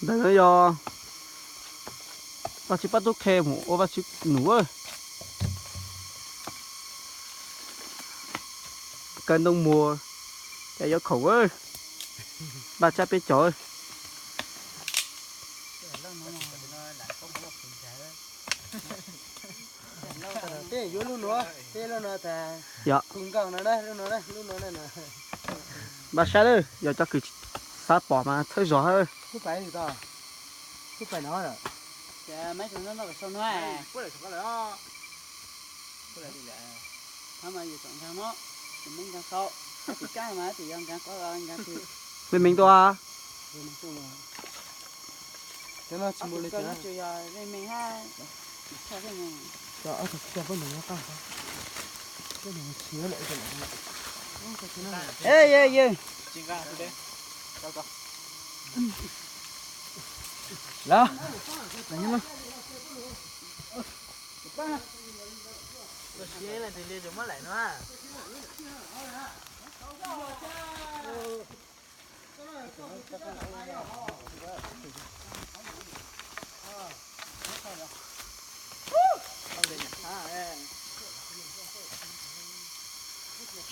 Ntawm no yog Vaj Tswv pab tub qhe mus ua Vaj Tswv num. Kaw ntoo muag, cas yuav khoom, npaj tsab peb cov. Tej yuav lub nuav, tej lub nuav tas, yog lub nuav, lub nuav. Npaj sab lawm, yog cov kws xav pom mas txhawb zog hab. Mej meej tuaj.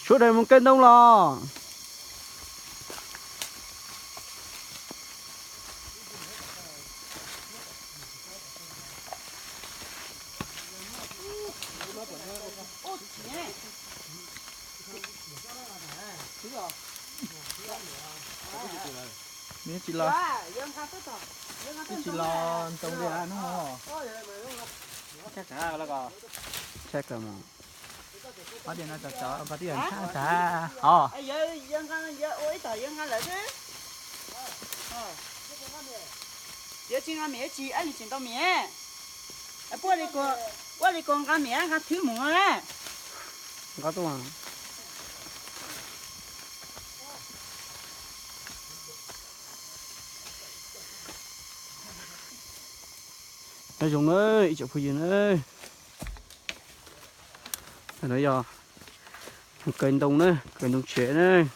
Suav daws mus kaw ntoo los. Neb tsis los, neb tsis los ntoo li hnub no. Ob tias no cov cov koj twb yog tshaj tag os. Yuav tsis nqa miam tsis ab li tsis ntau miam. Puab li ko nqa miam nqa thwb mus no na. Nqa tuaj. Nyob zoo na ib tsoom phooj ywg na. No yog kaw ntoo na, kaw ntoo tsev na.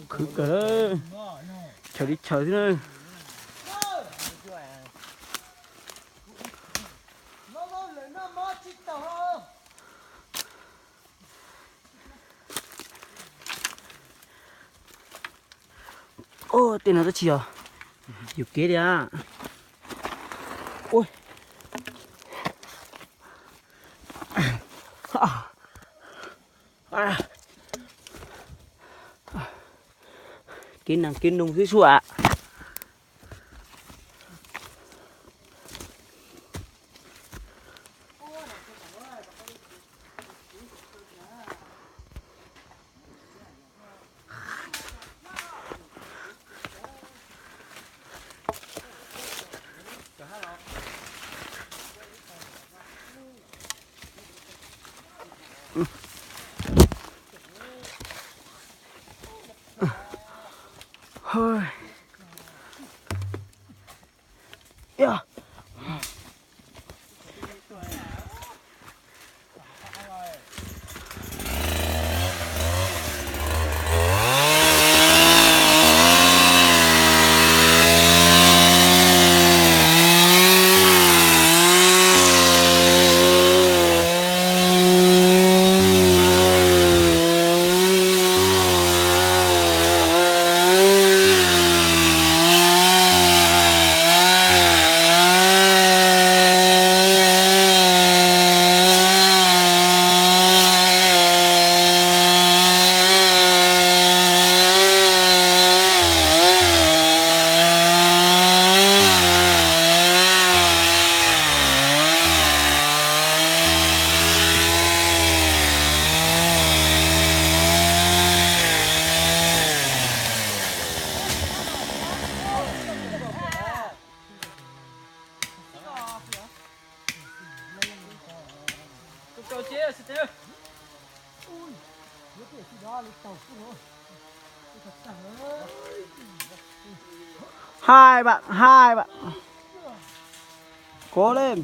Khwv kawg, chaw li chaw xwb na. Tej no tab tsis yog yus kev li. Kev neeg kev noog xwb sua. Hai bạn, hai bạn. Cố lên.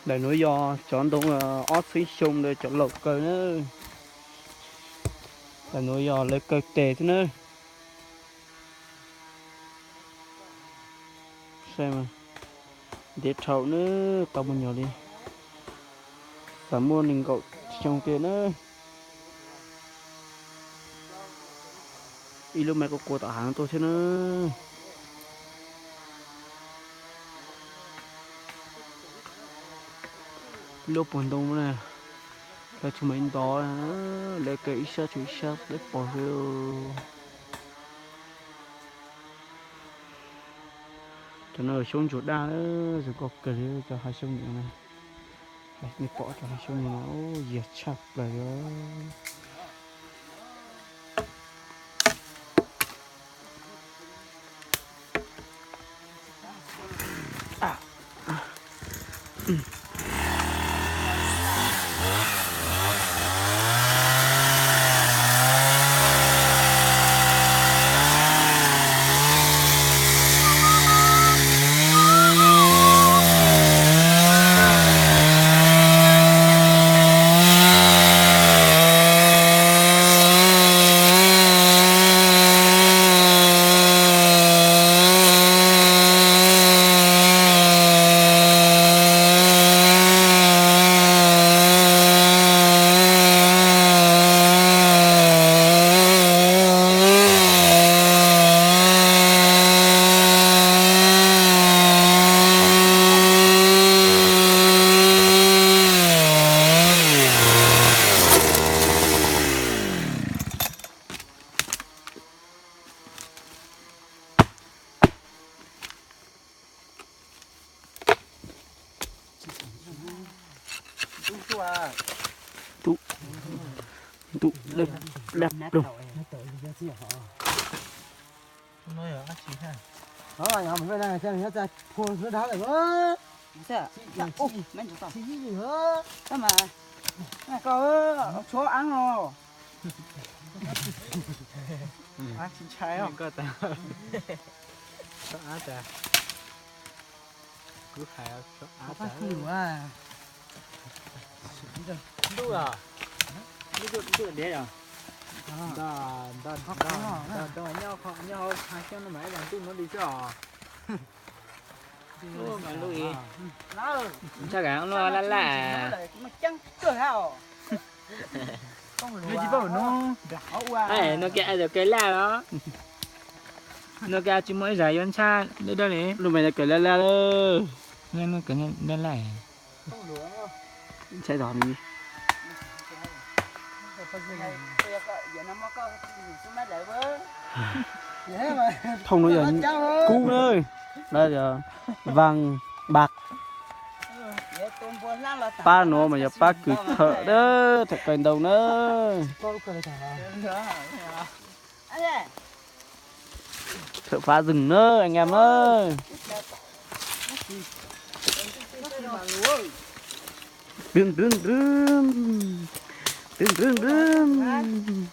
Ntawm nuav yog cov ntoo ob txhiab xyoo ntawd cov laus kawg na. Ntawm nuav yog lawv kawg tes xwb na. Saib mas, ntev dhau na, tau muaj nyuag li, xav muaj nees nkaum xyoo tiag na. Ib lub me quas quas tom hav tuaj thiab na. Lub puag ntoo na, lawv tshuav mas ib ntov, lawv kawg ib sab tshuav ib sab dawb paug xwb. Cov no xyoob ntsuag daj, zoo nkauj kawg li cov hav xyoob ntsuag na. Nej pom cov hav xyoob ntsuag no, yiag tshaj plaws li. Ntuj, ntuj daj ploog. Koj, kuv hais, ntuj, ntuj diav yog, ntuj, nyob hauv hav xyoob no mas ib yam ntuj nuav li xwb os. Ua mas lub ib, tshaj kav lub laj laj. Nub, nub kiag kawg laj los, nub kiag tsis muaj ib zag yuav ntshaj dawb dawb li. Lub me no kawg laj laj lawm. Nub kawg laj laj. Ntshai zog li. Thooj nuav yog kub na, no yog vang bak. Pab nuav mas yog pab kws thawm na, thawm kaw ntoo na. Thawm phá rừng na anh em ơi. Brum, brum, brum. Brum, brum, brum.